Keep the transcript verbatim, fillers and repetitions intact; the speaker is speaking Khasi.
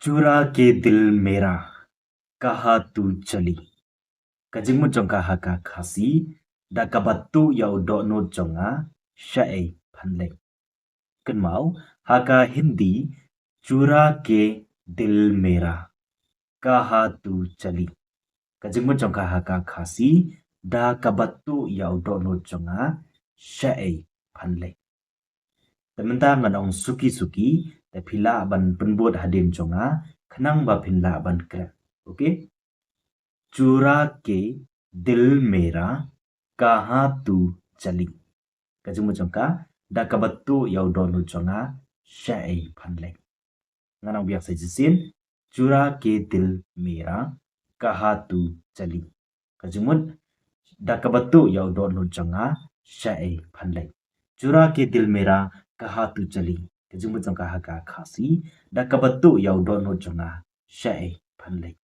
चुरा के दिल मेरा, कहाँ तू चली. Ka jingmut jong ka ha ka Khasi, da kaba tuh ïa u dohnud jong nga, shaei phan leit. Kynmaw, ha ka Hindi, चुरा के दिल मेरा, कहाँ तू चली. Ka jingmut jong ka ha ka Khasi, da kaba tuh ïa u dohnud jong nga, shaei phan leit. Te mynta ngan ong suki suki, te phi lah ban pynbud hadien jong nga, khnang ba phin lah ban kren. Okay? चुरा के दिल मेरा, कहाँ तू चली. Ka jingmut jong ka, da kaba tuh ïa u dohnud jong nga, shaei phan leit. Ngan ong biang sa shisien, चुरा के दिल मेरा, कहाँ तू चली. Ka jingmut, da kaba tuh ïa u dohnud jong nga, shaei phan leit. चुरा के दिल मेरा, कहाँ तू चली. Ka jingmut jong ka ha ka Khasi, da kaba tuh ïa u dohnud jong nga, shaei phan leit.